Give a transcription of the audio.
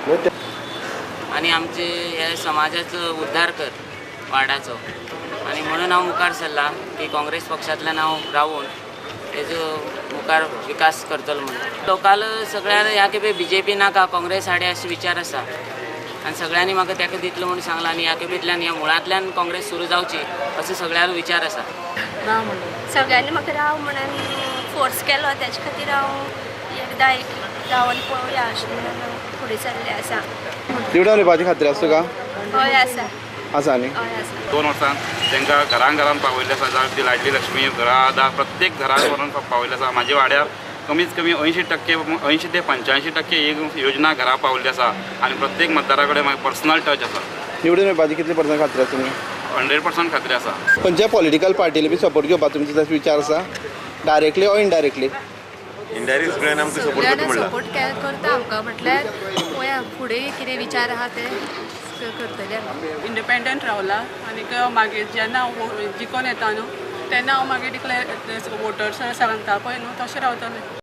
आनी आमचे हे समाजाचो उद्धार कर वार्डाचो आनी म्हणून हांव मुखार सरला की काँग्रेस पक्षांतल्यान हांव रावून तेजो मुखार विकास करतलो म्हणून. लोकांक सगळ्यांक ह्या खेपे बीजेपी नाका, काँग्रेस हाडया अशे विचार आसा आनी सगळ्यांनी म्हाका ताका दितलो म्हणून सांगलां आनी ह्या खेपेंतल्यान ह्या मुळांतल्यान काँग्रेस सुरू जावची असो सगळ्यांलो विचार आसा. सगळ्यांनी म्हाका राव म्हणून फोर्स केलो, तेजे खातीर हांव एकदां एक रावन पळोवया अशें म्हणून हांव फुडें सरलें आसा. निवडून येवपाची खात्री आसा तुका? हय आसा. आसा न्ही? हय आसा. 2 वर्सां तांकां घरान घरान पावयल्लें आसा. जावं ती लाडली लक्ष्मी घरा दार प्रत्येक घरान व्हरून पावयल्लें आसा. म्हाज्या वाड्यार कमीत कमी 80% 80 ते 85% ही योजना घरा पावल्ली आसा आनी प्रत्येक मतदारा कडेन म्हाका पर्सनल टच आसा. निवडून येवपाची कितली पर्संट खात्री आसा तुमकां? 100% खात्री आसा. खंयच्या पॉलिटिकल पार्टीले बी सपोर्ट घेवपाचो तुमचो तसो विचार आसा, डायरेक्टली ऑर इनडायरेक्टली? इनडायरेक्ट सगळ्यांनी आमकां सपोर्ट करता म्हणला. सपोर्ट करता आमकां, म्हटल्यार पळोवया फुडें कितें विचार आहा ते करतले आमी. इंडिपेंडंट रावला आनीक मागीर जेन्ना हांव जिखोन येता न्हू तेन्ना हांव मागीर डिक्लेर वोटर्स सांगता पळय न्हू तशें रावतलें.